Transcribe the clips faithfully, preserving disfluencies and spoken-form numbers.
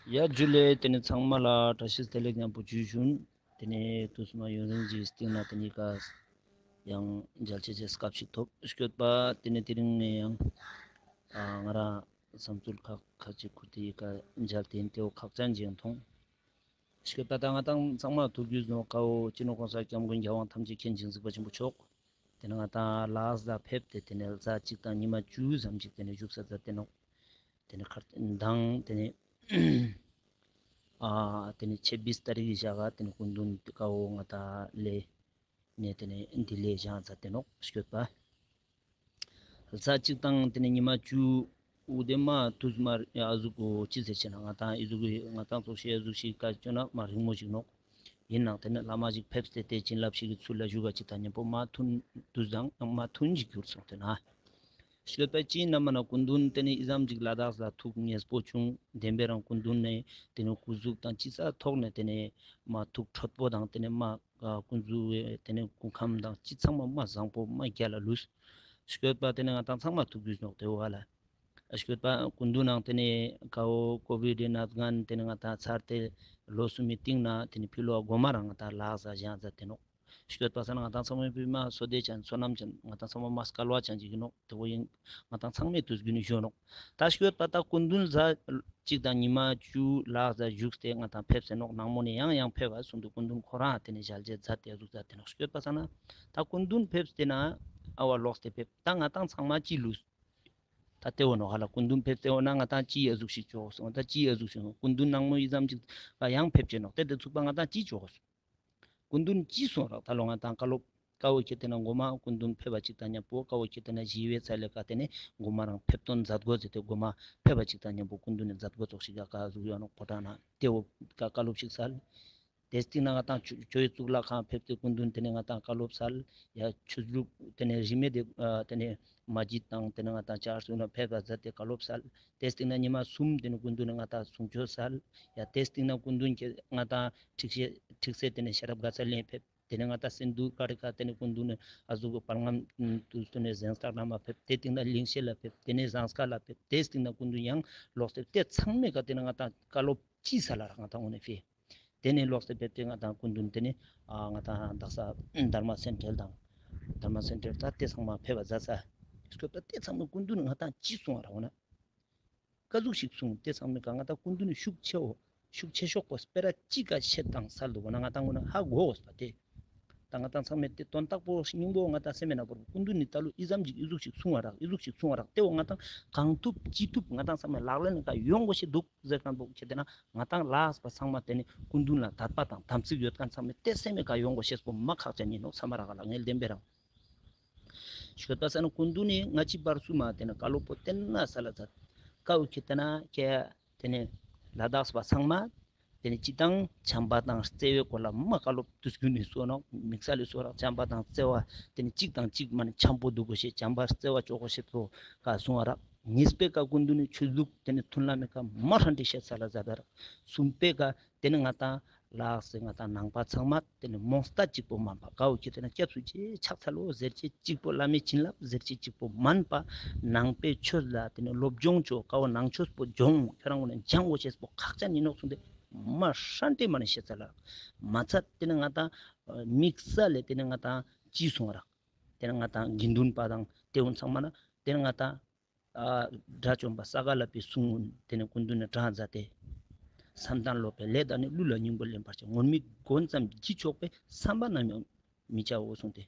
ཡ་ཇུ་ལེ། ཏེ་ནེ་ཚང་མ་ལ་བཀྲ་ཤིས་བདེ་ལེགས་ཉམ་པོ་ཇུ་ཞུན། ཏེ་ནེ་ཏུས་མ་ཡུན་རིང་ཞིག་སྟིང་ནེ་ཏེ་ནེ་ཀ་ཡང་མཇལ་ཆེ་ཆེ་སྐབས་ཤིག་ཐོབ་སྐྱོད་པ། ཏེ་ནེ་དེ་རིང་ནེ་ཡང་ཨ་ང་རང་བསམ་ཚུལ་ཁ་ཁ་ཅིག་ཁུར་ཏེ་ཡི་ཀ་མཇལ་ཏེ་ཨིན། ཏེ་བོ་ཁག་ཅན་ཅིག་མཐོང་སྐྱོད་པ། ད་ང་དང་ཚང་མ་ཐུགས་རྒྱུས་ནོ་ཀ་བོ་སྤྱི་ནོར་གོང་ས་སྐྱབས་མགོན་རྒྱལ་དབང་ཐམས་ཅད་མཁྱེན་ཅིང་གཟིགས་པ་ཆེན་པོ་མཆོག་ཏེ་ནེ་ང་དང་ལ་དྭགས་ལ་ཕེབས་ཏེ་ཏེ་ནེ་ལ་དྭགས་ཅིག་དང་ཉི་མ་བཅུ་ཙམ་ཅིག་ཏེ་ནེ་བཞུགས་ས་མཛད་དེ་ནོག་ཏེ་ནེ་ཁར་དང་ཏེ་ནེ་ཨ་ཏེ་ནེ་ཆབ་བིས་ཏ་རིག་གི་ཞག་ག་ཏེ་ནེ་སྐུ་མདུན་ཀ་བོ་ང་དང་ལེ་ནེ་ཏེ་ནེ་འདི་ལེ་བཞེངས་མཛད་དེ་ནོག་སྐྱོད་པ། ལ་དྭགས་ཅིག་དང་ཏེ་ནེ་ཉི་མ་བཅུ་འུ་དེ་མ་ཏུས་མ་ཨ་ཟུག་གོ་ཅི་ཟེར་ཆེ་ན་ང་དང་ཨི་ཟུག་གི་ང་དང་ཚོགས་ཤེས་ཨ་ཟུག་ཤིག་ཀ་ཅོ་ན་མ་རིང་མོ་ཞིག་ནོག་ཨིན་ནའང་ཏེ་ནེ་བླ་མ་ཞིག་ཕེབས་ཏེ་ཏེ་བྱིན་རླབས་ཤིག་གི་ཚུལ་ལ་བཞུགས་ག་ཅིག་དང་ཉམ་པོ་མ་ཐུན་ཏུས་དང་མ་ཐུན་ཞིག་གྱུར་སོང་ཏེ་ན། སྐྱོད་པ་ཅི་ན་མ་ན་སྐུ་མདུན་ཏེ་ནེ་ཨི་ཙམ་ཅིག་ལ་དྭགས་ལ་ཐུགས་མཉེས་པོ་བྱུང་། བདེན་པའི་རང་སྐུ་མདུན་ནེ་ཏེ་ནེ་སྐུ་གཟུགས་དང་ཅི་ས་ཐོག་ནེ་ཏེ་ནེ་མ་ཐུགས་ཁྲོད་པོ་དང་ཏེ་ནེ་མ་ཨ་སྐུ་གཟུགས་ཏེ་ནེ་སྐུ་ཁམས་དང་ཅི་ཚང་མ་མ་བཟང་པོ་མ་རྒྱལ་ལ་ལུས་སྐྱོད་པ། ཏེ་ནེ་ང་དང་ཚང་མ་ཐུགས་རྒྱུས་ནོག་ཏེ་བོ་ཧ་ལ། སྐྱོད་པ་སྐུ་མདུན་ནང་ཏེ་ནེ་ཀ་བོ་ཀོ་བིཌ་ནད་ངན་ཏེ་ནེ་ང་དང་ཚར་ཏེ་ལོ་གསུམ་མི་སྟིང་ནེ་ཏེ་ནེ་ཕི་ལོ་གོ་མ་རང་ང་དང་ལ་དྭགས་ས་བཞེངས་མཛད་དེ་ནོག་སྐྱོད་པ་ས་ན་ང་དང་ཚང་མའི་བི་མ་བསོད་བདེ་ཅན་བསོད་ནམས་ཅན་ང་དང་ཚང་མ་མ་སྐལ་བ་ཅན་ཅིག་ཨིན་ནོག་ཏེ་བོ་ཨིན་ང་དང་ཚང་མའི་ཏུས་གྱུན་ནེ་ཞུ་ནོག་ད་སྐྱོད་པ་ད་སྐུ་མདུན་ཟ་ཅིག་དང་ཉི་མ་བཅུ་ལ་དྭགས་ས་བཞུགས་ཏེ་ང་དང་ཕེབས་སེ་ནོག་ནང་མོ་ནེ་ཡང་ཡང་ཕེབས་པ་སུ་འདུག་སྐུ་མདུན་ཁོ་རང་ཏེ་ནེ་ཞལ་མཇལ་མཛད་དེ་ཨ་ཟུག་མཛད་དེ་ནོག་སྐྱོད་པ་ས་ན་ད་སྐུ་མདུན་ཕེབས་ཏེ་ན་ཨ་བ་ལོགས་ཏེ་ཕེབས་ད་ང་དང་ཚང་མ་ཅི་ལུས། ད་ཏེ་བོ་ནོག་ཧ་ལ་སྐུ་མདུན་ཕེབས་ཏེ་འོ་ན་ང་དང་ཅི་ཨ་ཟུག་ཤིག་ཅོ་གོས་སོང་། ད་ཅི་ཨ་ཟུག་ཤིག་སྐུ་མདུན་ནང་མོ་ཨི་ཙམ་ཅིག་ཡང་ཕེབས་ཅེ་ནོག་ཏེ་ཏེ་ཚུགས་པ་ང་དང་ཅི་ཅོ་གོས་སོང་། སྐུ་མདུན་ཅི་སོང་རག་ད་ལོ་ང་དང་ཀ་ལོབ་ཀ་བོ་ཁྱེར་ཏེ་ན་གོ་མ་སྐུ་མདུན་ཕེབས་པ་ཅིག་དང་ཉམ་པོ་ཀ་བོ་ཁྱེར་ཏེ་ན་ཞི་བའི་ཚལ་ལེ་ཀ་ཏེ་ནེ་གོ་མ་རང་ཕེབས་དོན་མཛད་གོས་ཟེར་ཏེ་གོ་མ་ཕེབས་པ་ཅིག་དང་ཉམ་པོ་སྐུ་མདུན་ནེ་མཛད་གོས་ཙོགས་ཤིག་ག་ཀ་ཟུག་ཡོད་ནོག་ཕོ་བྲང་ན་ཏེ་བོ་ཀ་ཀ་ལོབ་ཤིག་སལ། ཏེ་སྟིང་ནེ་ང་དང་ཆོས་ཆོས་གཙུག་ལག་ཁང་ཕེབས་ཏེ་སྐུ་མདུན་ཏེ་ནེ་ང་དང་བཀའ་སློབ་སལ། ཡ་ཆོས་ལུགས་ཏེ་ནེ་རིས་མེད་དེ་ཨ་ཏེ་ནེ་མ་ཇིད་དང་ཏེ་ནེ་ང་དང་ཆར་སུ་ན་ཕེབས་པ་མཛད་དེ་བཀའ་སློབ་སལ། ཏེ་སྟིང་ནེ་ཉི་མ་གསུམ་ཏེ་ནེ་སྐུ་མདུན་ནེ་ང་དང་གསུང་ཆོས་སལ། ཡ་ཏེ་སྟིང་ནེ་སྐུ་མདུན་གྱི་ང་དང་ཁྲིག་ཤེས་ཁྲིག་སེ་ཏེ་ནེ་ཤེས་རབ་དགའ་ཚལ་ལེ་ཕེབས། ཏེ་ནེ་ང་དང་སིན་དྷུ་ཀ་རི་ཀ་ཏེ་ནེ་སྐུ་མདུན་ནེ་ཨ་ཟུག་གི་པར་ངམ་དུ་ཏེ་ནེ་གཟེངས་རྟགས་ལ་མ་ཕེབས། ཏེ་སྟིང་ནེ་ལིང་ཤེད་ལ་ཕེབས། ཏེ་ནེ་ཟངས་དཀར་ལ་ཕེབས། ཏེ་སྟིང་ནེ་སྐུ་མདུན་ཡང་ལོག་སྟེ་ཏེ་ཚང་མའི་ཀ་ཏེ་ནེ་ང་དང་བཀའ་སློབ་ཅི་སལ་ལ་རག་ང་དང་འོ་ནེ་ཕེ། ཏེ་ནེ་ལོག་སྟེ་ཕེབས་ཏེ་ང་དང་སྐུ་མདུན་ཏེ་ནེ་ཨ་ང་དང་དག་ས་དྷརྨ་སེན་ཊར་དང་དྷརྨ་སེན་ཊར་ད་ཏེ་ཚང་མ་ཕེབས་པ་མཛད་ས། སྐྱོད་པ་ཏེ་ཚང་མ་སྐུ་མདུན་ང་དང་ཅི་གསུང་བ་རག་འོ་ན། ཀ་ཟུག་ཤིག་གསུང་ཏེ་ཚང་མའི་ཀ་ང་དང་སྐུ་མདུན་ཤུགས་ཆེའོ། ཤུགས་ཆེ་ཤོག་པོ་སྤེ་ར་ཅི་ཀ་ཤེད་དང་སལ་འདུག་འོ་ན་ང་དང་འོ་ན་ཧ་གོ་འོས་པ་ཏེ། ད་ང་དང་ཚང་མའི་ཏེ་དོན་དག་པོ་སྙིང་པོ་ང་དང་སེམས་མེད་ན་བོར་སྐུ་མདུན་ནི་ད་ལོ་ཨི་ཙམ་ཅིག་ཨི་ཟུག་ཤིག་གསུང་བ་རག་ཨི་ཟུག་ཤིག་གསུང་བ་རག་ཏེ་བོ་ང་དང་གང་ཐུབ་ཅི་ཐུབ་ང་དང་ཚང་མའི་ལག་ལེན་ནི་ཀ་ཡོང་དགོས་ཤེས་འདུག་ཟེར་མཁན་པོ་ཁྱེར་ཏེ་ན་ང་དང་ལ་དྭགས་པ་ཚང་མ་ཏེ་ནེ་སྐུ་མདུན་ལ་དད་པ་དང་དམ་ཚིག་ཡོད་མཁན་ཚང་མའི་ཏེ་སེམས་མེད་ཀ་ཡོང་དགོས་ཤེས་པོ་མ་ཁག་ཅན་ཨིན་ནོག་ཚང་མ་རག་ལ་ངས་བདེན་པའི་རང་ཤོད་པ་ས་ན་སྐུ་མདུན་ནི་ང་ཅི་བར་སུ་མ་ཏེ་ནེ་བཀའ་སློབ་པོ་ཏེ་ན་སལ་ལ་མཛད། ཀ་བོ་ཁྱེར་ཏེ་ན་ཁྱེད་ཏེ་ནེ་ལ་དྭགས་པ་ཚང་མ་ཏེ་ནེ་སྤྱི་དང་བྱམས་པ་དང་བརྩེ་བའི་སྐོར་ལ་མ་བཀའ་སློབ་དུས་རྒྱུན་ནེ་གསུང་ནོག་དམིགས་བསལ་ལ་གསུང་རག་བྱམས་པ་དང་བརྩེ་བ་ཏེ་ནེ་གཅིག་དང་གཅིག་མ་ནེ་འཆམ་པོ་འདུག་དགོས་ཤེས་བྱམས་པ་བརྩེ་བ་ཅོ་དགོས་ཤེས་པོ་ཀ་གསུང་བ་རག་གཉིས་པའི་ཀ་སྐུ་མདུན་ནི་ཆོས་ལུགས་ཏེ་ནེ་མཐུན་ལམ་མེ་ཀ་མ་ཧྲན་ཏེ་ཤེས་ས་ལ་མཛད་པ་རག་གསུམ་པའི་ཀ་ཏེ་ནེ་ང་དང་ལ་དྭགས་སི་ང་དང་ནང་པ་ཚང་མ་ཏེ་ནེ་རྨོངས་ལྟ་གཅིག་པོ་མན་པ་ཀ་བོ་ཁྱེར་ཏེ་ན་སྐྱབས་སུ་མཆི་ཕྱག་འཚལ་ལོ་ཟེར་ཅེས་གཅིག་པོ་བླ་མའི་བྱིན་རླབས་ཟེར་ཅེས་གཅིག་པོ་མན་པ་ནང་པའི་ཆོས་ལ་ཏེ་ནེ་སློབ་སྦྱོང་ཅོ་ཀ་བོ་ནང་ཆོས་པོ་སྦྱོང་ཁྱོད་རང་ངོ་ནེ་སྦྱང་དགོས་ཤེས་པོ་ཁག་ཅན་ཨིན་ནོག་གསུངས་ཏེ་མ་ཧྲན་ཏེ་མ་ནེ་ཤེས་ཚར་ལ་མ་ཚད་ཏེ་ནེ་ང་དང་དམིགས་བསལ་ལ་ཏེ་ནེ་ང་དང་ཅི་གསུང་རག་ཏེ་ནེ་ང་དང་དགེ་འདུན་པ་དང་ཏེ་བོ་ཚང་མ་ན་ཏེ་ནེ་ང་དང་ཨ་དགྲ་བཅོམ་པ་ས་ག་ལ་པའི་གསུང་ཏེ་ནེ་སྐུ་མདུན་ནེ་དྲངས་མཛད་དེ། བསམ་གཏན་ལོག་པའི་ལས་དག་ནི། བསླུ་ལ་སྙིང་པོ་ལེན་པར་བྱ། ངུར་སྨྲིག་གོ་ཙམ་བགྱིས་ཆོག་པའི། བསམ་པ་ནམ་ཡང་མི་བྱའོ་གསུངས་ཏེ།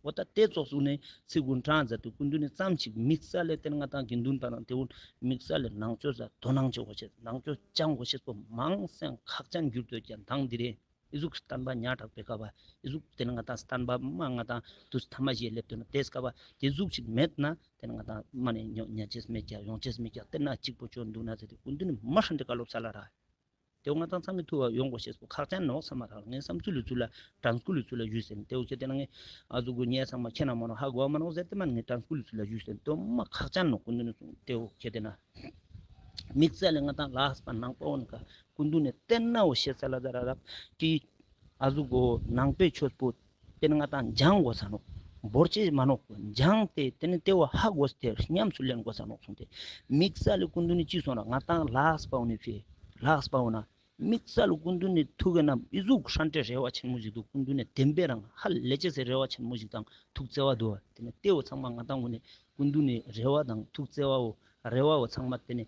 འོ་ད་ཏེ་ཙོགས་གསུངས་ནེ་ཚིག་ཀུན་དྲངས་མཛད་དེ་སྐུ་མདུན་ནེ་ཙམ་ཞིག་དམིགས་བསལ་ལ་ཏེ་ནེ་ང་དང་དགེ་འདུན་པ་དང་ཏེ་བོ་དམིགས་བསལ་ལ་ནང་ཆོས་ལ་དོ་སྣང་ཅོ་དགོས་ཤེས་ནང་ཆོས་སྦྱང་དགོས་ཤེས་པོ་མང་སེ་ཁག་ཅན་གྱུར་ཏེ་ཀྱང་དང་འདི་རེད། ཨི་ཟུག་བསྟན་པ་ཉག་ཕྲ་བའི་སྐབས་པ། ཨི་ཟུག་ཏེ་ནེ་ང་དང་བསྟན་པ་མ་ང་དང་དུས་ཐ་མ་ཞིག་སླེབས་ཏེ་ན་ཏེ་སྐབས་པ་ཏེ་ཟུག་ཅིག་མེད་ན་ཏེ་ནེ་ང་དང་མ་ནེ་ཉོ་ཉ་ཅེས་མེད་ཀྱག་ཡོང་ཅེས་མེད་ཀྱག་ཏེ་ན་གཅིག་པོ་ཅོ་འདུག་ན་ཟེར་ཏེ་སྐུ་མདུན་ནི་མ་ཧྲན་ཏེ་བཀའ་སློབ་སལ་ལ་རག་ཏེ་བོ་ང་དང་ཚང་མའི་ཐུགས་ལ་ཡོང་དགོས་ཤེས་པོ་ཁག་ཅན་ནོག་བསམ་མ་རག་ངའི་བསམ་ཚུལ་ལ་ཚུལ་ལ་དྲན་སྐུལ་ལ་ཚུལ་ལ་ཞུས་ཟེར་ཏེ་བོ་ཁྱེར་ཏེ་ན་ངས་ཨ་ཟུག་གུ་ཉེ་ཚང་མ་ཁྱེད་ན་མ་ནོག་ཧ་གོ་བ་མ་ནོག་ཟེར་ཏེ་མ་ངས་དྲན་སྐུལ་ལ་ཚུལ་ལ་ཞུས་ཟེར་ཏེ་མ་ཁག་ཅན་ནོག་སྐུ་མདུན་ནི་གསུངས་ཏེ་བོ་ཁྱེར་ཏེ་ན། དམིགས་བསལ་ལ་ང་དང་ལ་དྭགས་པ་ནང་པ་འོ་ནི་ཀ་སྐུ་མདུན་ནི་ཏེ་ན་འོ་ཤེས་ས་ལ་ཟ་ར་རབ་ཀྱི་ཨ་ཟུག་གོ་ནང་པའི་ཆོས་པོ་ཏེ་ནི་ང་དང་སྦྱང་དགོས་ས་ནོག་བོར་ཅེས་མ་ནོག་སྦྱང་སྟེ་ཏེ་ནི་ཏེ་བོ་ཧ་གོ་སྟེ་ཉམས་སུ་ལེན་དགོས་ས་ནོག་གསུངས་ཏེ། དམིགས་བསལ་ལ་སྐུ་མདུན་ནི་ཅི་གསུངས་ན་ང་དང་ལ་དྭགས་པ་འོ་ནི་ཕི་ ལགས་པ་འོ་ན། དམིགས་བསལ་ལོ་སྐུ་མདུན་ནི་ཐུགས་ཀྱི་ནང་ཨི་ཟུག་ཧྲན་ཏེ་རེ་བ་ཆེན་མོ་ཞིག་འདུག་སྐུ་མདུན་ནི་བདེན་པའི་རང་ཧ་ལས་ཅེས་སི་རེ་བ་ཆེན་མོ་ཞིག་དང་ཐུགས་བརྩེ་བ་འདུག་པ། དེ་ནི་དེ་བོ་ཚང་མ་ང་ཏང་ངོས་ནས་སྐུ་མདུན་ནི་རེ་བ་དང་ཐུགས་བརྩེ་བ་བོ་རེ་བ་བོ་ཚང་མ་དེ་ནི་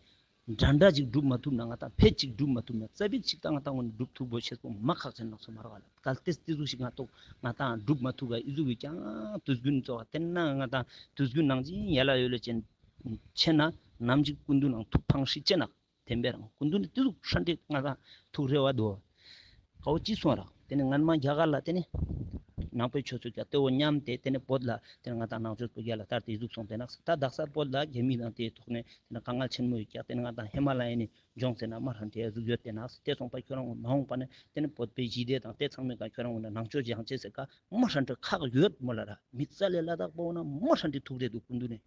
འདྲ་འདྲ་ཅིག་སྒྲུབ་མ་ཐུབ་ན་ང་ཏང་ཕེད་ཅིག་སྒྲུབ་མ་ཐུབ་ན་ཙ་པིག་ཅིག་ད་ང་ཏང་ངོས་ནས་སྒྲུབ་ཐུབ་པོ་ཤེས་པོ་མ་ཁག་ཅན་ནོག་སོ་མ་རག་ལ། གལ་ཏེ་དེ་ཟུག་ཞིག་ང་ཏོག་ང་ཏང་སྒྲུབ་མ་ཐུབ་ག་ཨི་ཟུག་གི་ཀྱང་དུས་རྒྱུན་ཚོགས་དེ་ན་ང་ཏང་དུས་རྒྱུན་ནང་ཅིག་ཡ་ལ་ཡོད་ལ་ཅན་ཆེ་ན་ནམ་ཅིག་སྐུ་མདུན་ནང་ཐུགས་ཕངས་ཤིག་ཅེ་ན། བདེན་པའི་རང་སྐུ་མདུན་ནི་དེ་ཟུག་ཧྲན་ཏེ་ང་ཏང་ཐུགས་རེ་བ་འདུག་པ། ཀ་བོ་ཅི་སོང་རག་དེ་ནི་སྔན་མ་རྒྱ་གར་ལ་དེ་ནི་ནང་པའི་ཆོས་ཚོགས་ཀྱང་དེ་བོ་མཉམ་དེ་དེ་ནི་བོད་ལ་དེ་ནི་ང་ཏང་ནང་ཆོས་པོ་རྒྱ་ལ་དར་ཏེ་ཨི་ཟུག་སོང་དེ་ནག་ད་དག་ས་བོད་ལ་རྒྱ་མི་དང་དེའི་ཐོག་ནས་དེ་ནི་དཀའ་ངལ་ཆེན་མོ་ཡོད་ཀྱག་དེ་ནི་ང་ཏང་ཧི་མ་ལ་ཡ་ནི་ལྗོངས་ཟེར་ན་མ་ཧྲན་ཏེ་ཨི་ཟུག་ཡོད་དེ་ནག་དེ་སོང་པ་ཁྱོད་རང་ངོ་མ་འོངས་པ་ནི་དེ་ནི་བོད་པའི་ཞི་བདེ་དང་དེ་ཚང་མའི་ཀ་ཁྱོད་རང་ངོ་ནི་ནང་ཆོས་སྦྱང་ཅེས་ཟེར་ཀ་མ་ཧྲན་ཏེ་ཁག་ཡོད་མོ་ལ་ར། དམིགས་བསལ་ལ་ལ་དྭགས་པོ་ན་མ་ཧྲན་ཏེ་ཐུགས་རེ་འདུག་སྐུ་མདུན་ནི།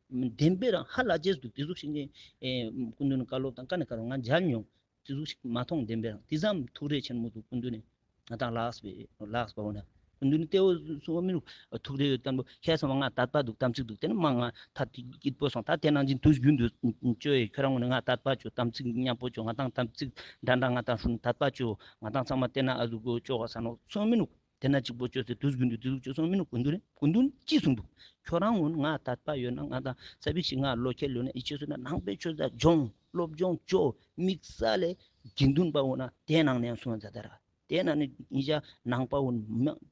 བདེན་པའི་རང་ཧ་ལ་ཅེས་འདུག་དེ་ཟུག་ཞིག་ནི་ཨེ་སྐུ་མདུན་ནི་བཀའ་སློབ་དང་ཀ་ནི་ཀ་རུ་ང་མཇལ་མྱོང་། དེ་ཟུག་ཞིག་མ་མཐོང་། བདེན་པའི་རང་དེ་ཙམ་ཐུགས་རེ་ཆེན་མོ་འདུག་སྐུ་མདུན་ནི་ང་ཏང་ལགས་པའི་ལགས་པ་འོ་ན། སྐུ་མདུན་ནི་དེ་བོ་སུ་བ་མི་རུ་ཐུགས་རེ་ཡོད་བསྟན་པོ་ཁྱེད་ཚང་མ་ང་དད་པ་འདུག་དམ་ཚིག་འདུག་དེ་ནི་མ་ང་ཐད་སྐྱིད་པོ་སོང་ད་དེ་ནང་བཞིན་དུས་རྒྱུན་དུ་བཅོ་ཡི་ཁྱོད་རང་ངོ་ནི་ང་དད་པ་བཅོ་དམ་ཚིག་མཉམ་པོ་བཅོ་ང་ཏང་དམ་ཚིག་འདྲ་འདྲ་ང་ཏང་ཧྲུན་དད་པ་བཅོ་ང་ཏང་ཚང་མ་དེ་ན་ཨ་ཟུག་གོ་བཅོ་ག་ས་ནོ་སུ་བ་མི་རུ། དེ་ན་གཅིག་པོ་བཅོས་ཏེ་དུས་རྒྱུན་དུ་དུས་རྒྱུན་བཅོས་སོང་མི་ནུག་སྐུ་མདུན་ནི་སྐུ་མདུན་ཅི་གསུངས་འདུག་ཁྱོད་རང་ངོ་ང་དད་པ་ཡོད་ན་ང་དང་ས་བི་ཞིག་ང་ལོ་ཁྱེར་ཡོད་ན་ཨི་ཆོས་སུ་ན་ནང་པའི་ཆོས་ད་སྦྱོང་སློབ་སྦྱོང་བཅོ་དམིགས་བསལ་ལས་དགེ་འདུན་པ་འོ་ན་དེ་ནང་ནས་སོང་ཛ་ད་ར་དེ་ནང་ནས་ཨི་ཞ་ནང་པ་འོ་ན་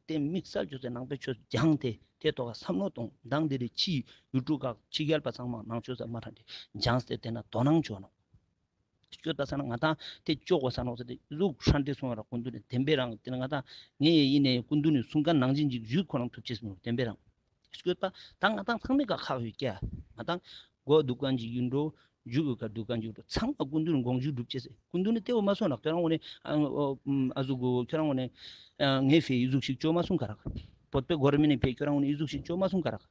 དེ་དམིགས་བསལ་བཅོས་ཏེ་ནང་པའི་ཆོས་སྦྱང་སྟེ་དེ་ཐོག་བསམ་བློ་གཏོང་མདང་དེ་རེ་ཕྱི་ཡུལ་གྲུ་ཁག་ཕྱི་རྒྱལ་པ་ཚང་མ་ནང་ཆོས་ས་མ་རང་དེ་སྦྱངས་ཏེ་དེ་ན་དོ་སྣང་བཅོ་ནོག་སྐྱོད་པ་ས་ན་ང་དང་དེ་ཅོ་གོ་ས་ནོག་ཟེར་ཏེ་ལུག་ཧྲན་ཏེ་སོང་བ་ར་སྐུ་མདུན་ནི་བདེན་པའི་རང་དེ་ན་ང་དང་ངས་ཡིན་ནས་སྐུ་མདུན་ནི་གསུང་མཁན་ནང་བཞིན་ཅིག་ཞུས་ཁོ་རང་ཐུབ་ཅེས་མི་རུ་བདེན་པའི་རང་སྐྱོད་པ་ད་ང་དང་ཚང་མའི་ཀ་ཁག་ཡོད་ཀྱ་ང་དང་གོ་འདུག་ག་ཅིག་ཡིན་འགྲོ་རྒྱུ་གི་ཀ་འདུག་ག་ཅིག་འགྲོ་ཚང་མ་སྐུ་མདུན་ནི་དགོངས་ཞུ་སྒྲུབ་ཅེས་སྐུ་མདུན་ནི་དེ་བོ་མ་སོང་ནོག་ཁྱོད་རང་ངོ་ནས་ཨ་ཟུག་གོ་ཁྱོད་རང་ངོ་ནས་ངས་ཕེ་ཡི་ཟུག་ཞིག་ཅོ་མ་སོང་ཁ་རག་བོད་པའི་གོ་ར་མི་ནི་ཕེ་ཁྱོད་རང་ངོ་ནས་ཡི་ཟུག་ཞིག་ཅོ་མ་སོང་ཁ་རག་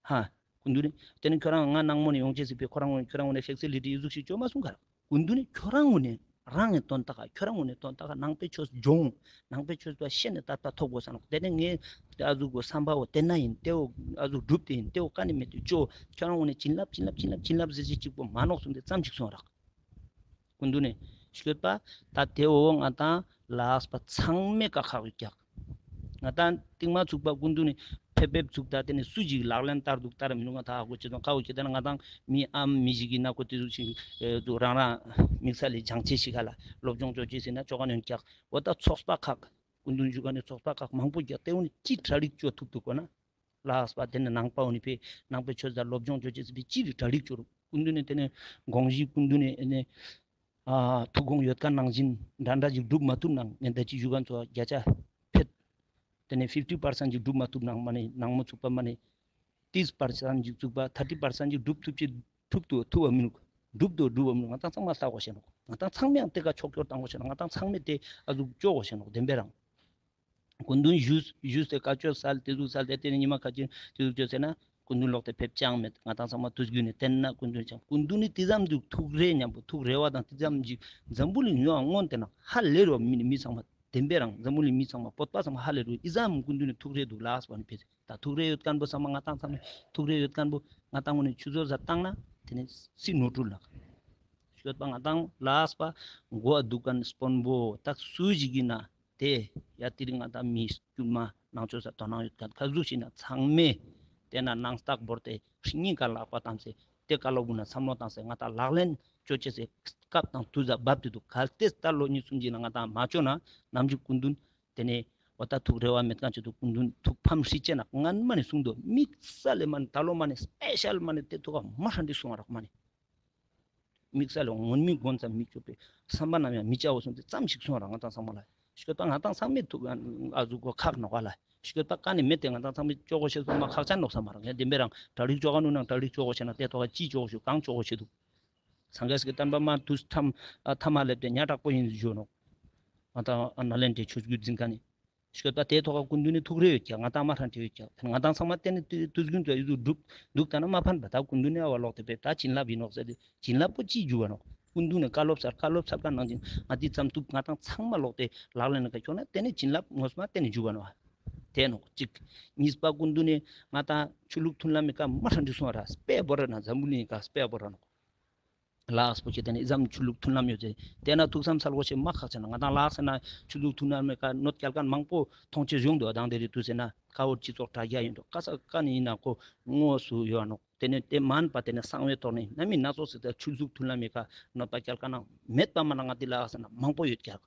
ཧ། སྐུ་མདུན་ནི། དེ་ནི་ཁྱོད་རང་ང་ནང་མོ་ནས་ཡོང་ཅེས་སི་ཕི་ཁོ་རང་ངོ་ནས་ཁྱོད་རང་ངོ་ནས་ཧྥེག་སི་ལི་ཏི་ཨི་ཟུག་ཞིག་བཅོ་མ་སོང་ག་ར། སྐུ་མདུན་ནི་ཁྱོད་རང་ངོ་ནས་རང་ངི་དོན་དག་ག་ཁྱོད་རང་ངོ་ནས་དོན་དག་ག་ནང་པའི་ཆོས་སྦྱོང་། ནང་པའི་ཆོས་པ་ཤེས་ནས་དད་པ་ཐོབ་དགོས་ས་ནོག་དེ་ནི་ངས་ཨ་ཟུག་གོ་བསམ་པ་བོ་དེ་ན་ཡིན་དེ་བོ་ཨ་ཟུག་སྒྲུབ་དེ་ཡིན་དེ་བོ་ཀ་ནས་མེད་དུ་བཅོ་ཁྱོད་རང་ངོ་ནས་བྱིན་རླབས་བྱིན་རླབས་བྱིན་རླབས་བྱིན་རླབས་ཟེར་ཅིག་གཅིག་པོ་མ་ནོག་གསུངས་ཏེ་ཙམ་ཞིག་སོང་རག་སྐུ་མདུན་ནི་ཤོད་པ་ད་དེ་འོ་ང་དང་ལགས་པ་ཚང་མའི་ཀ་ཁག་ཡོད་ཀྱག་ང་དང་རྟིང་མ་ཚུགས་པ་སྐུ་མདུན་ནི་ཕེབས་ཕེབས་ཚུགས་ད་དེ་ནི་སུ་ཞིག་ལག་ལེན་བསྟར་འདུག་བསྟར་མི་འདུག་ང་ད་ཧ་གོ་ཅེས་དང་ཁ་གོ་ཅེས་དང་ང་དང་མི་ཨམ་མི་ཞིག་གི་ན་གོ་དེ་ཟུག་ཅིག་འདུག་རང་རང་དམིགས་བསལ་ལས་སྦྱང་ཅེས་ཤིག་ག་ལ་སློབ་སྦྱོང་ཅོ་ཅེས་ཟེར་ན་ཅོ་ག་ནོན་ཀྱག་འོ་ད་ཚོགས་པ་ཁག་སྐུ་མདུན་ཞུ་ག་ནི་ཚོགས་པ་ཁག་མང་པོ་ཀྱག་དེ་འོ་ནི་ཅི་གྲ་སྒྲིག་ཅོ་ཐུབ་འདུག་གོ་ན། ལགས་པ་དེ་ནི་ནང་པ་འོ་ནི་ཕེ་ནང་པའི་ཆོས་དང་སློབ་སྦྱོང་ཅོ་ཅེས་སི་ཕེ་ཅི་རིགས་གྲ་སྒྲིག་ཅོ་རུ་སྐུ་མདུན་ནི་དེ་ནི་དགོངས་གཞི་སྐུ་མདུན་ནི་ཨེ་ནི་ཨ་ཐུགས་དགོངས་ཡོད་མཁན་ནང་བཞིན་འདྲ་འདྲ་ཅིག་སྒྲུབ་མ་ཐུབ་ནང་ངན་ད་ཅི་ཞུ་མཁན་ཚོ་བརྒྱ་ཆ་ཕེད་དེ་ནི་ཕིབ་ཊི་པར་སེན་ཅིག་སྒྲུབ་མ་ཐུབ་ནང་མ་ནི་ནང་མོ་ཚུགས་པ་མ་ནི་ཏིས་པར་སེན་ཅིག་ཚུགས་པ་ཐར་ཊི་པར་སེན་ཅིག་སྒྲུབ་ཐུབ་ཅེས་ཐུབ་ཏུ་ཐུབ་བ་མི་ནུག་སྒྲུབ་ཏུ་སྒྲུབ་བ་མི་ནུག་ང་དང་ཚང་མ་ལྟ་དགོས་ཤེས་ནོག་ང་དང་ཚང་མས་ཡང་དེ་ཀ་ཕྱོགས་སྐྱོར་བཏང་དགོས་ཤེས་ནོག་ང་དང་ཚང་མས་དེ་ཨ་ཟུག་ཅོ་དགོས་ཤེས་ནོག་བདེན་པའི་རང་། སྐུ་མདུན་ཞུས་ཞུས་ཏེ་བཀའ་ཆོས་སལ་ཏེ་ཟུག་སལ་ཏེ་དེ་ནི་ཉི་མ་ཁ་ཅིག་དེ་ཟུག་ཅོས་ཟེར་ན་སྐུ་མདུན་ལོག་སྟེ་ཕེབས་ཅང་མེད། ང་དང་ཚང་མ་དུས་རྒྱུན་ནས་བསྟེན་ན་སྐུ་མདུན་ཅང་སྐུ་མདུན་ནི་དེ་ཙམ་དུ་ཐུགས་རེ་མཉམ་པོ་ཐུགས་རེ་བ་དང་དེ་ཙམ་ཅིག་འཛམ་བུ་གླིང་ཡོངས་མངོན་དེ་ན་ཧ་ལས་རོ་མི་ནི་མི་ཚང་མ་བདེན་པའི་རང་འཛམ་བུ་གླིང་མི་ཚང་མ་བོད་པ་ཚང་མ་ཧ་ལས་རོ་ཨི་ཙམ་སྐུ་མདུན་ནི་ཐུགས་རེ་འདུག་ལགས་པ་ནི་ཕེབས་ད་ཐུགས་རེ་ཡོད་མཁན་པོ་ཚང་མ་ང་དང་ཚང་མ་ཐུགས་རེ་ཡོད་མཁན་པོ་ང་དང་ངོ་ནས་ཆུ་ཚོད་ཟ་བཏང་ན་དེ་ནི་སྲིད་ནོར་འཁྲུལ་ལགས། ཤོད་པ་ང་དང་ལགས་པ་མགོ་འདུག་མཁན་དཔོན་པོ་ད་སུ་ཞིག་ཡིན་ན། དེ་ཡ་དེ་རིང་ང་དང་མི་དཀྱུས་མ་ནང་ཆོས་ས་དོ་སྣང་ཡོད་མཁན་ག་ཟུག་ཞིག་ན་ཚང་མས་དེ་ན་ནང་རྟགས་བོར་ཏེ་སྙིང་ག་ལག་པ་བཏང་སེ་དེ་ཀ་ལོ་བུ་ན་བསམ་བློ་བཏང་སེ་ང་དང་ལག་ལེན་ཅོ་ཅེས་སེ་སྐབས་དང་དུས་ལ་བབ་དེ་འདུག་གལ་ཏེ་ད་ལོ་གཉིས་གསུམ་ཅིག་ན་ང་དང་མ་ཅོ་ན་ནམ་རྒྱུན་སྐུ་མདུན་དེ་ནས་འོ་ད་ཐུགས་རེ་བ་མེད་མཁན་ཅིག་འདུག་སྐུ་མདུན་ཐུགས་ཕམ་ཧྲི་ཅེ་ན་སྔན་མ་ནས་གསུངས་འདུག་དམིགས་བསལ་ལས་མ་ནས་ད་ལོ་མ་ནས་སྤེ་ཤལ་མ་ནས་དེ་ཐུགས་ཁ་མ་ཧྲན་དེ་གསུང་བ་རག་མ་ནས། དམིགས་བསལ་ལ་སྔོན་མི་དགོན་ཙམ་མི་སྐྱོབ་པའི་བསམ་པ་ནམ་ཡང་མི་བྱའོ་གསུངས་ཏེ་ཙམ་ཞིག་གསུངས་ར་ང་དང་ཚང་མ་ལ་ཤོད་པ་ང་དང་ཚང་མས་ཐུགས་ཨ་ཟུག་གོ་ཁག་ནོག་ལ་ཤོད་པ་ཀ་ནས་མེད་དེ་ང་དང་ཚང་མས་ཅོ་གོ་ཤེས་སོ་མ་ཁག་ཅན་ནོག་བསམ་མ་ར་ངས་བདེན་པའི་རང་གྲ་སྒྲིག་ཅོ་ག་ནུ་ནང་གྲ་སྒྲིག་ཅོ་གོ་ཤེས་ན་དེ་ཐོག་ཅི་ཅོ་གོ་ཤེས་གང་ཅོ་གོ་ཤེས་འདུག་སངས་རྒྱས་ཀྱི་བསྟན་པ་མ་དུས་ཐམ་ཨ་ཐ་མ་སླེབས་ཏེ་ཉ་དྲག་པོ་ཡིན་ཟེར་ཞུ་ནོག་ང་དང་ཨ་ནཱ་ལེནྡྲའི་ཆོས་བརྒྱུད་འཛིན་མཁན་ནི། ཤོད་པ་དེའི་ཐོག་ཀ་སྐུ་མདུན་ནི་ཐུགས་རེ་ཡོད་ཀྱག་ང་དང་མ་ཧྲན་ཏེ་ཡོད་ཀྱག་ང་དང་ཚང་མ་དེ་ནི་དུས་དུས་རྒྱུན་དུ་ཨི་ཟུག་སྒྲུབ་འདུག་ད་ན་མ་ཕན་པ་ད་སྐུ་མདུན་ནི་ཨ་བ་ལོག་སྟེ་ཕེབས་ད་བྱིན་རླབས་ཡིན་ནོག་ཟེར་ཏེ་བྱིན་རླབས་པོ་ཅི་འཇུག་ག་ནོག་སྐུ་མདུན་ནི་བཀའ་སློབ་སར་བཀའ་སློབ་སར་ཀ་ནང་བཞིན་ང་དེ་ཙམ་ཐུབ་ང་དང་ཚང་མ་ལོག་སྟེ་ལག་ལེན་ན་ཀ་ཁྱོང་ན་དེ་ནི་བྱིན་རླབས་ངོ་མ་དེ་ནི་འཇུག་ག་ནོག་དེ་ནོག་གཅིག་གཉིས་པ་སྐུ་མདུན་ནི་ང་དང་ཆོས་ལུགས་མཐུན་ལམ་མི་ཀ་མ་ཧྲན་ཏེ་སོང་ར་སྤེ་བོ་ར་ན་འཛམ་བུ་གླིང་ཀ་སྤེ་བོ་ར་ནོག་ལགས་པོ་ཁྱེད་དེ་ནི་ཨི་ཙམ་ཆོས་ལུགས་མཐུན་ལམ་ཡོད་ཟེར། དེ་ན་ཐུགས་བསམ་གསལ་པོ་ཞིག་མ་ཁག་ཆེ་ན་ང་དང་ལགས་ཟེར་ན་ཆོས་ལུགས་མཐུན་ལམ་མེད་ཀ་གནོད་སྐྱེལ་མཁན་མང་པོ་མཐོང་ཆེས་ཡོང་འདུག་དང་དེ་རིང་དུས་ཟེར་ན་ཀ་བོ་སྤྱི་ཚོགས་དྲ་རྒྱ་ཡིན་འགྲོ་ཀ་ས་ཀ་ནི་ཡིན་ན་ཁོ་དངོས་སུ་ཡོད་ནོག་དེ་ནི་དེ་མན་པ་དེ་ནི་གསང་བའི་ཐོག་ནས་ན་མི་སྣ་ཚོགས་སི་ད་ཆོས་ལུགས་མཐུན་ལམ་མེད་ཀ་གནོད་པ་སྐྱེལ་མཁན་མེད་པ་མ་ན་ང་དེ་ལགས་ཟེར་ན་མང་པོ་ཡོད་ཀྱག་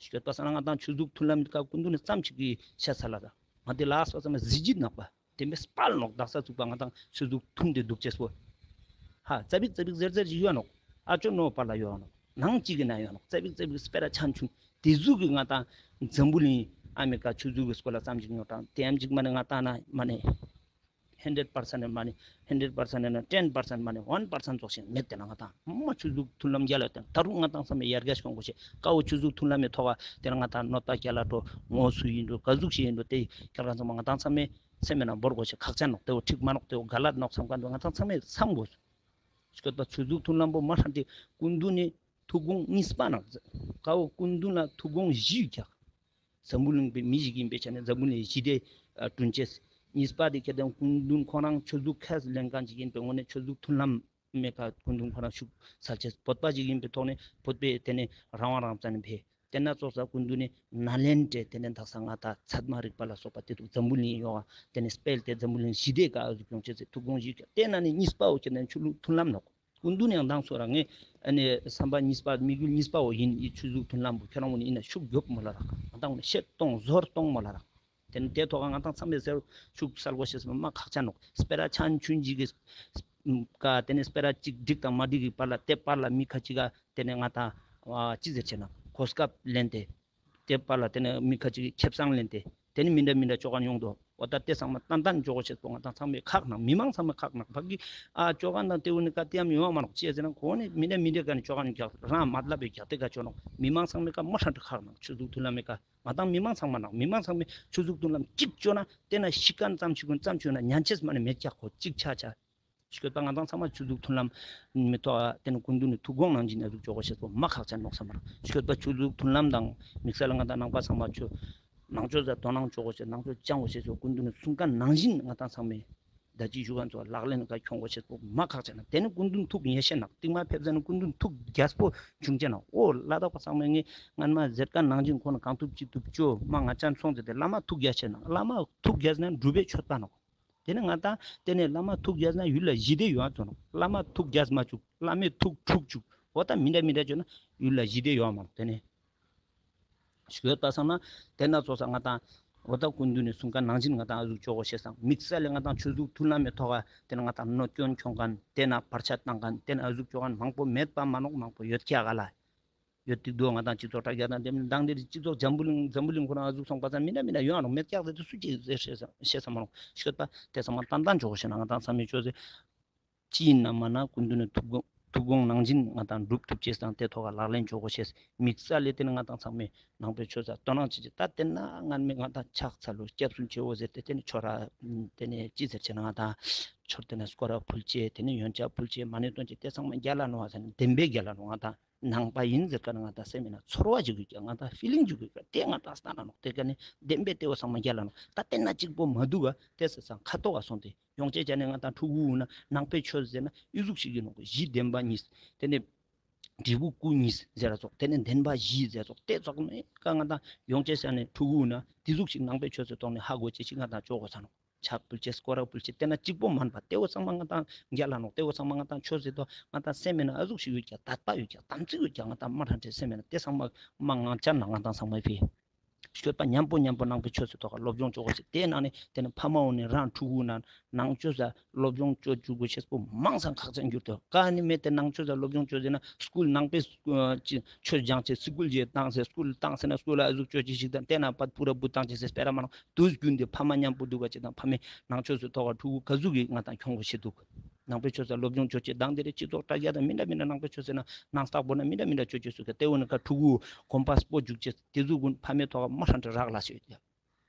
སྐྱོད་པ་ས་ན་ང་དང་ཆོས་ལུགས་མཐུན་ལམ་མེད་ཀ་སྐུ་མདུན་ནི་ཙམ་ཅིག་གི་ཤ་ཚ་ལ་ད་ང་དེ་ལགས་ཟེར་ན་གཟི་བརྗིད་ནག་པ། དེ་མེད་སྤར་ནོག་དག་ས་ཚུགས་པ་ང་དང་ཆོས་ལུགས་མཐུན་ཏེ་འདུག་ཅེས་པོ། ཧ་ཙ་པིག་ཙ་པིག་ཟེར་ཟེར་ཞིག་ཡོད་ནོག་ཨ་ཅོ་ནོ་པ་ལ་ཡོད་ནོག་ནང་གཅིག་གི་ན་ཡོད་ནོག་ཙ་པིག་ཙ་པིག་སྤེ་ར་ཆན་ཆུན་དེ་ཟུག་གི་ང་དང་འཛམ་བུ་གླིང་ཨ་མི་ཀ་ཆོས་ལུགས་ཀྱི་སྐོར་ལ་ཙམ་ཅིག་ཉོ་དང་དེ་ཡམ་ཅིག་མ་ནེ་ང་དང་ན་མ་ནེ་ཧན་ཌེཌ་པར་སེན་མ་ནེ་ཧན་ཌེཌ་པར་སེན་ན་ཊེན་པར་སེན་མ་ནེ་ཝན་པར་སེན་ཙོགས་ཤིག་མེད་དེ་ན་ང་དང་མ་ཆོས་ལུགས་མཐུན་ལམ་རྒྱལ་ལ་དེ་ད་རུང་ང་དང་ཚང་མས་ཡར་རྒྱས་ཤོང་དགོས་ཤེས་ཀ་བོ་ཆོས་ལུགས་མཐུན་ལམ་མེད་ཐོག་ག་དེ་ན་ང་དང་གནོད་པ་རྒྱལ་ལ་འགྲོ་དངོས་སུ་ཡིན་འགྲོ་ག་ཟུག་ཞིག་ཡིན་འགྲོ་དེ་ཁྱེད་རང་ཚང་མ་ང་དང་ཚང་མས་སེམས་མེད་ན་བོར་དགོས་ཤེས་ཁག་ཅན་ནོག་དེ་བོ་འགྲིག་མ་ནོག་དེ་བོ་ག་ལ་ནོག་བསམ་མཁན་འདུག་ང་དང་ཚང་མས་བསམ་དགོས། སྐྱོད་པ་ཆོས་ལུགས་མཐུན་ལམ་པོ་མ་ཧྲ་ཏེ་སྐུ་མདུན་ནི་ཐུགས་དགོངས་གཉིས་པ་ནང་ཀ་བོ་སྐུ་མདུན་ལ་ཐུགས་དགོངས་བཞི་ཀྱག་འཛམ་བུ་གླིང་པའི་མི་ཞིག་ཡིན་པའི་ཆ་ནས་འཛམ་བུ་གླིང་ཞི་བདེ་བསྐྲུན་ཅེས། གཉིས་པ་དེ་ཁྱེད་དང་སྐུ་མདུན་ཁོ་རང་ཆོས་ལུགས་ཁས་ལེན་མཁན་ཅིག་ཡིན་པའི་ངོས་ནས་ཆོས་ལུགས་མཐུན་ལམ་མེད་ཀ་སྐུ་མདུན་ཁོ་རང་ཤུགས་ཚ་ཅེས། བོད་པ་ཅིག་ཡིན་པའི་ཐོག་ནས་བོད་པའི་དེ་ནས་རང་དབང་རང་བཙན་ནས་ཕེ། དེ་ན་ཙོགས་ས་སྐུ་མདུན་ནི་ནཱ་ལེནྡྲའི་དེ་ནས་དག་ས་ང་ད་ཚད་མ་རིག་པ་ལ་སོགས་པ་དེ་དུ་འཛམ་བུ་གླིང་ཡོང་བ་དེ་ནས་སྤེལ་ཏེ་འཛམ་བུ་གླིང་ཞི་བདེ་ཀ་ཨ་ཟུག་ཡོང་ཅེས་སི་ཐུགས་དགོངས་བཞི་ཀྱག་དེ་ན་ནི་གཉིས་པའོ་ཁྱེད་དང་ཆོས་ལུགས་མཐུན་ལམ་ནོག་སྐུ་མདུན་ཡང་མདང་སོ་ར་ངས་ཨ་ནི་བསམ་པ་གཉིས་པ་དམིགས་ཡུལ་གཉིས་པའོ་ཡིན་ཡི་ཆོས་ལུགས་མཐུན་ལམ་པོ་ཁྱོད་རང་ངོ་ནས་ཡིན་ན་ཤུགས་རྒྱོབ་མོ་ལ་རག་ང་དང་ངོ་ནས་ཤེད་གཏོང་ཟོར་གཏོང་མོ་ལ་རག་དེ་ནི་དེ་ཐོག་ང་དང་ཚང་མས་ཟེར་ཤུགས་གསལ་པོ་བཤད་སོང་མ་ཁག་ཅན་ནོག་སྤེ་ར་ཆན་ཆུན་ཅིག་གི་ཀ་དེ་ནི་སྤེ་ར་ཅིག་འགྲིག་དང་མ་འགྲིག་གི་བར་ལ་དེ་བར་ལ་མི་ཁ་ཅིག་ག་དེ་ནི་ང་དང་ཅི་ཟེར་ཆེ་ན་གོ་སྐབས་ལེན་ཏེ། དེ་པ་ལ་དེ་ནས་མི་ཁ་ཅིག་ཁེ་བཟང་ལེན་ཏེ། དེ་ནི་མི་འདྲ་མི་འདྲ་ཅོ་ག་ཡོང་དོ། འོ་ད་དེ་ཚང་མ་ཏན་ཏན་ཅོ་གོ་ཤེས་པོ་ང་དང་ཚང་མས་ཁག་ནང་མི་མང་ཚང་མས་ཁག་ནང་ཕ་གི་ཨ་ཅོ་ག་ནང་དེ་བོ་ནི་ཀ་ཏེ་ཡམ་ཡོང་བ་མ་ནོག་ཅི་ཟེར་ན་ཁོ་ནི་མི་འདྲ་མི་འདྲ་ཀ་ནི་ཅོ་ག་ནི་རྒྱག་རང་མ་ལབ་པའི་རྒྱག་དེ་ཀ་ཅོ་ནོག་མི་མང་ཚང་མས་ཀ་མ་ཧྲ་འདྲ་ཁག་ནང་ཆོས་ལུགས་མཐུན་ལམ་མེད་ཀ་ང་དང་མི་མང་ཚང་མ་ནང་མི་མང་ཚང་མས་ཆོས་ལུགས་མཐུན་ལམ་གཅིག་ཅོ་ན་དེ་ན་ཤི་ཀན་ཙམ་ཤི་ཀུན་ཙམ་ཅོ་ན་ཉན་ཅེས་མ་ནི་མེད་ཀྱག་ཁོ་གཅིག་ཆ་ཆ། སྐྱོད་པ་ང་དང་ཚང་མ་ཆོས་ལུགས་མཐུན་ལམ་མི་ཐོག་དེ་ནི་སྐུ་མདུན་ནི་ཐུགས་དགོངས་ནང་བཞིན་ཨ་ཟུག་ཅོ་གོ་ཤེས་པོ་མ་ཁག་ཅན་ནོག་བསམ་མ་རག་སྐྱོད་པ་ཆོས་ལུགས་མཐུན་ལམ་དང་དམིགས་བསལ་ང་དང་ནང་པ་ཚང་མ་ཆོས་ནང་ཆོས་ཟ་དོ་སྣང་ཅོ་གོ་ཤེས་ནང་ཆོས་སྦྱང་གོ་ཤེས་པོ་སྐུ་མདུན་ནི་གསུང་མཁན་ནང་བཞིན་ང་དང་ཚང་མས་ད་ཅི་ཞུ་མཁན་ཚོ་ལག་ལེན་ཀ་ཁྱོང་གོ་ཤེས་པོ་མ་ཁག་ཅན་ན། དེ་ནི་སྐུ་མདུན་ཐུགས་ཡེ་ཤེས་ནག་རྟིང་མ་ཕེབས་ཟ་ནི་སྐུ་མདུན་ཐུགས་རྒྱས་པོ་བྱུང་ཅན་ན། ཨོ་ལ་དྭགས་པ་ཚང་མས་ངས་སྔན་མ་ཟེར་མཁན་ནང་བཞིན་ཁོ་ན་གང་ཐུབ་ཅི་ཐུབ་ཅོ་མ་ང་ཅན་སོང་ཟེར་ཏེ་བླ་མ་ཐུགས་རྒྱས་ཆེ་ན་བླ་མ་ཐུགས་རྒྱས་ན་འབྲུག་པའི་ཆོས་པ་ནོག་དེ་ནས་ང་དང་དེ་ནས་བླ་མ་ཐུགས་རྒྱས་ན་ཡུལ་ལ་ཞི་བདེ་ཡོང་ཚོ་ནོག་བླ་མ་ཐུགས་རྒྱས་མ་བཅུག་བླ་མའི་ཐུགས་འཁྲུག་བཅུག་འོ་ད་མི་འདྲ་མི་འདྲ་བཅོས་ན་ཡུལ་ལ་ཞི་བདེ་ཡོང་མ་ནོག་དེ་ནས་ཞུས་པ་སང་ན་དེ་ན་ཚོགས་ས་ང་དང་འོ་ད་སྐུ་མདུན་ནས་གསུང་མཁན་ནང་བཞིན་ང་དང་ཨ་ཟུག་ཅོ་གོ་ཤེས་སང་དམིགས་བསལ་ལས་ང་དང་ཆོས་ལུགས་མཐུན་ལམ་མེ་ཐོག་ག་དེ་ན་ང་དང་གནོད་སྐྱོན་ཁྱོང་མཁན་དེ་ན་བར་ཆད་བཏང་མཁན་དེ་ན་ཨ་ཟུག་ཅོ་མཁན་མང་པོ་མེད་པ་མ་ནོག་མང་པོ་ཡོད་ཀྱག་ག་ལ། ཡོད་ཏིག་དུ་ང་དང་སྤྱི་ཚོགས་དྲ་རྒྱ་དང་དེ་མིན་དང་དེ་སྤྱི་ཚོགས་འཛམ་བུ་གླིང་འཛམ་བུ་གླིང་ཁོ་རང་ཨ་ཟུག་སོང་པ་ཙམ་མི་འདྲ་མི་འདྲ་ཡོང་ང་ནོག་མེད་ཀྱག་ཟེར་དུ་སུ་ཅིག་ཟེར་ཤེས་ས་ཤེས་ས་མ་ནོག་ཤོད་པ་དེ་ཚང་མ་ཏན་ཏན་ཅོ་གོ་ཤེས་ན་ང་དང་ཚང་མས་ཆོས་ཟེར་ཅི་ཡིན་ན་མ་ན་སྐུ་མདུན་ནི་ཐུགས་དགོངས་ཐུགས་དགོངས་ནང་བཞིན་ང་དང་སྒྲུབ་ཐུབ་ཅེས་དང་དེ་ཐོག་ག་ལག་ལེན་ཅོ་གོ་ཤེས་དམིགས་བསལ་ལས་དེ་ནི་ང་དང་ཚང་མས་ནང་པའི་ཆོས་ཟེར་དོ་སྣང་བྱེད་ཅེས་ད་དེ་ན་ང་མི་ང་དང་ཕྱག་འཚལ་ལོ་སྐྱབས་སུ་མཆིའོ་ཟེར་ཏེ་དེ་ནི་ཆོས་ར་དེ་ནི་ཅི་ཟེར་ཅེ་ན་ང་དང་ཆོས་དེ་ནི་སྐོར་ར་ཕུལ་ཅེས་དེ་ནི་ཡོན་ཆབ་ཕུལ་ཅེས་མ་ཎི་བཏོན་ཅེས་དེ་ཚང་མ་རྒྱལ་ལ་ནོག་ཨ་ཟེར་ན་བདེན་པའི་རྒྱལ་ལ་ནོག་ང་དང་ནང་པ་ཡིན་ཟེར་ཀ་ན་ང་དང་སེམས་ཡིན་ན་ཚོར་བ་ཅིག་ཡོད་ཀྱང་ང་དང་ཕི་ལིང་ཅིག་ཡོད་ཀྱང་དེ་ང་དང་ལྟ་ན་ནོག་དེ་ཀ་ནི་བདེན་པའི་དེ་བོ་ཚང་མ་རྒྱལ་ལ་ནོག་ད་དེ་ན་གཅིག་པོ་མ་འདུག་ག་དེ་ཟེར་སང་ཁ་ཐོག་ག་སོང་སྟེ་ཡོང་ཅེས་ཅ་ནི་ང་དང་ཕྲུ་གུ་ན་ནང་པའི་ཆོས་ཟེར་ན་ཨི་ཟུག་ཞིག་ཡིན་ནོག་གཞི་བདེན་པ་གཉིས་དེ་ནི་འབྲས་བུ་སྐུ་གཉིས་ཟེར་ར་ཙོགས་དེ་ནི་བདེན་པ་བཞི་ཟེར་ཙོགས་དེ་ཙོགས་ནི་ཀ་ང་དང་ཡོང་ཅེས་ཅ་ནི་ཕྲུ་གུ་ན་དེ་ཟུག་ཞིག་ནང་པའི་ཆོས་ཟེར་ཐོག་ནི་ཧ་གོ་ཅེས་ཞིག་ང་དང་ཅོ་གོ་ས་ནོག་ཕྱག་ཕུལ་ཅེས་སྐོར་ར་ཕུལ་ཅེས་དེ་ན་གཅིག་པོ་མན་པ་དེ་བོ་ཚང་མ་ང་དང་རྒྱལ་ལ་ནོག་དེ་བོ་ཚང་མ་ང་དང་ཆོས་ཟེར་དོ་ང་དང་སེམས་མེད་ན་ཨ་ཟུག་ཞིག་ཡོད་ཀྱང་དད་པ་ཡོད་ཀྱང་དམ་ཚིག་ཡོད་ཀྱང་ང་དང་མ་ཧྲ་འདྲེ་སེམས་མེད་ན་དེ་ཚང་མ་མ་ང་ཅན་ན་ང་དང་ཚང་མ་ཕི་སྤྱོད་པ་མཉམ་པོ་མཉམ་པོ་ནང་པའི་ཆོས་ཟེར་དོ་ག་སློབ་སྦྱོང་ཅོ་གོ་ཅེས་དེ་ན་ཕ་མ་འོ་ནི་རང་ཕྲུ་གུ་ན་ནང་ཆོས་ཟ་སློབ་སྦྱོང་ཅོ་བཅུག་དགོས་ཤེས་པོ་མང་སང་ཁག་ཅན་གྱུར་ཏོ། ཀ་ནི་མེད་དེ་ནང་ཆོས་ལ་སློབ་སྦྱོང་ཅོ་ཟེར་ན་སྐུལ་ནང་པའི་ཆོས་སྦྱང་ཆེ་སྐུལ་ཅེས་བཏང་ཟེར་སྐུལ་བཏང་ཟེར་ན་སྐུལ་ལ་ཨ་ཟུག་ཅོ་ཅེས་ཤིག་དང་དེ་ན་པད་པུ་ར་བུ་བཏང་ཅེས་ཟེར་སྤེ་ར་མ་ནང་དུས་རྒྱུན་དེ་ཕ་མ་མཉམ་པོ་འདུག་ག་ཅེས་དང་ཕ་མའི་ནང་ཆོས་སུ་ཐོག་ག་ཕྲུ་གུ་ག་ཟུག་གི་ང་དང་ཁྱོང་གོ་ཤེས་འདུག་ནང་པའི་ཆོས་ལ་སློབ་སྦྱོང་ཅོ་ཅེས་དང་དེ་རེ་སྤྱི་ཚོགས་དྲ་རྒྱ་དང་མི་འདྲ་མི་འདྲ་ནང་པའི་ཆོས་ཟེར་ན་ནང་རྟག་པོ་ན་མི་འདྲ་མི་འདྲ་ཅོ་ཅེས་སུ་ག་དེ་འོ་ན་ཀ་ཕྲུ་གུ་གོམ་པ་སྤོ་འཇུག་ཅེས་དེ་ཟུག་གུན་ཕ་མའི་ཐོག་ག་མ་ཧྲ་འདྲ་རག་ལ་ཤེས་ཡོད་ཡ།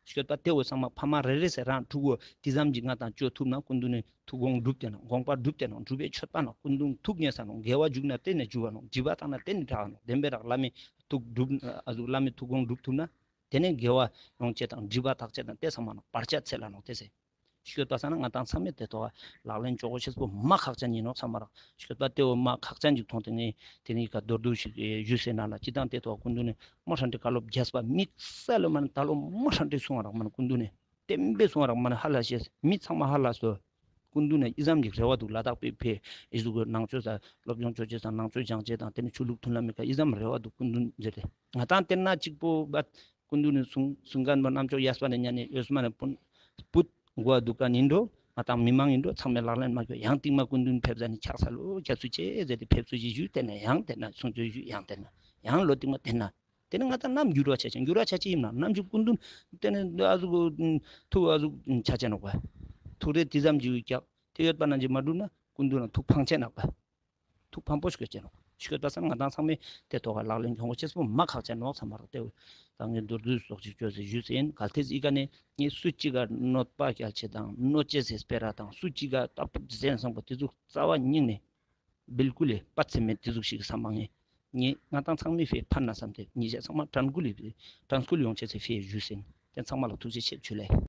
སྤྱོད་པ་དེ་བོ་ཚང་མ་ཕ་མ་རེ་རེ་ཟེར་རང་ཕྲུ་གུ་དེ་ཙམ་གྱི་ང་དང་ཅོ་ཐུབ་ན་སྐུ་མདུན་ནི་ཐུགས་དགོངས་འགྲུབ་སྟེ་ན་དགོངས་པ་འགྲུབ་སྟེ་ན་འབྲུག་པའི་ཆོས་པ་ན་སྐུ་མདུན་ཐུགས་མཉེས་ས་ནོག་དགེ་བ་འཇུག་ན་དེ་ནས་འཇུག་པ་ནོག་སྒྲིབ་པ་དག་ན་དེ་ནས་དག་པ་ནོག་བདེན་པའི་རག་བླ་མའི་ཐུགས་འགྲུབ་ཨ་ཟུག་བླ་མའི་ཐུགས་དགོངས་འགྲུབ་ཐུབ་ན་དེ་ནས་དགེ་བ་ཡོང་ཅེས་དང་སྒྲིབ་པ་དག་ཅེས་དང་དེ་ཚང་མ་ནོག་བར་ཆད་སེལ་ལ་ནོག་དེ་ཟེར། ཤོད་པ་སང་ན་ང་དང་ཚང་མས་དེ་ཐོག་ལག་ལེན་ཅོ་གོ་ཤེས་པོ་མ་ཁག་ཅན་ཡིན་ནོག་བསམ་མ་རག། ཤོད་པ་དེ་བོ་མ་ཁག་ཅན་ཅིག་མཐོང་སྟེ་ནི་དེ་ནི་ཀ་མདོར་བསྡུས་ཤིག་ཞུས་ཟེར་ན་ལ་ཅི་དང་དེ་ཐོག་སྐུ་མདུན་ནི་མ་ཧྲན་ཏེ་བཀའ་སློབ་རྒྱས་པ་དམིགས་བསལ་ལོ་མ་ནི་ད་ལོ་མ་ཧྲན་ཏེ་གསུང་བ་རག་མ་ནི་སྐུ་མདུན་ནི་བསྟན་པའི་གསུང་བ་རག་མ་ནི་ཧ་ལ་ཤེས་མི་ཚང་མ་ཧ་ལ་སོ། སྐུ་མདུན་ནི་ཨི་ཙམ་གྱི་རེ་བ་འདུག་ལ་དྭགས་པའི་ཕེ་ཨི་ཟུག་གི་ནང་ཆོས་ས་སློབ་སྦྱོང་ཅོ་ཅེས་དང་ནང་ཆོས་སྦྱང་ཅེས་དང་དེ་ནི་ཆོས་ལུགས་མཐུན་ལམ་མི་ཀ་ཨི་ཙམ་རེ་བ་འདུག་སྐུ་མདུན་ཟེར་ཏེ་ང་དང་དེ་ན་གཅིག་པོ་བ་སྐུ་མདུན་ནི་གསུང་གསུང་མཁན་པོ་རྣམ་ཅོག་ཡས་པ་ནི་ཉན་ནི་ཡོད་སྨ་ནི་སྤུན་སྤུད་འགོ་བ་འདུག་ག་ནི་འགྲོ། ང་དང་མི་མང་ཡིན་འགྲོ་ཚང་མས་ལག་ལེན་མ་གྱོ། ཡང་སྟིང་མ་སྐུ་མདུན་ཕེབས་ས་ནི་ཆགས་ས་ལོ་རྒྱ་སུ་ཆེ་ཟེར་ཏེ་ཕེབས་སུ་ཞིག་ཞུས་དེ་ན་ཡང་དེ་ན་གསུང་ཆོས་ཞུས་ཡང་དེ་ན་ཡང་ལོ་སྟིང་མ་དེ་ན། དེ་ནི་ང་དང་ནམ་འགྱུར་བ་ཆ་ཅན་འགྱུར་བ་ཆ་ཅན་ཡིན་ན་ནམ་ཞིག་སྐུ་མདུན་དེ་ནི་ཨ་ཟུག་ཐུགས་ཨ་ཟུག་ཆ་ཅན་ནོག་པ། ཐུགས་རེ་དེ་ཙམ་ཞིག་ཀྱག་དེ་ཡོད་པ་ན་ཅི་མ་འགྲུབ་ན་སྐུ་མདུན་ན་ཐུགས་ཕངས་ཅན་ནོག་པ། ཐུགས་ཕངས་པོ་ཞིག་ཅན་ནོག་ཤིག་ཡོད་པ་སང་ང་དང་ཚང་མས་དེ་ཐོག་ལག་ལེན་གྱོང་གོ་ཆེས་པོ་མ་ཁག་ཅན་ནོག་བསམ་མ་རག་དེ་ད་ངས་མདོར་བསྡུས་སོགས་ཅིག་བཅོས་ཟེར་ཞུས་ཟིན་གལ་ཏེ་ཨི་ཀ་ནས་ངས་སུ་གཅིག་ག་གནོད་པ་བསྐྱལ་ཆེས་དང་གནོད་ཅེས་ཟེར་སྤེ་ར་དང་སུ་གཅིག་ག་ཏག་ཏུག་ཟན་བཟང་པོ་དེ་ཚོ་རྩ་བ་ཉིད་ནས། བིལ་ཀུལ་ལས་པ་ཚེ་མེད་དེ་ཟུག་ཞིག་བསམ་མ་ངེས། ངས་ང་དང་ཚང་མའི་ཕེ་ཕན་ན་བསམ་སྟེ་ཉེ་ཞ་ཚང་མ་དྲན་སྐུལ་ལས་དྲན་སྐུལ་ཡོང་ཆེས་སི་ཕེ་ཞུས་ཟིན། དེ་ཚང་མ་ལ་ཐུགས་རྗེ་ཆེ་ཞུ་ལེ།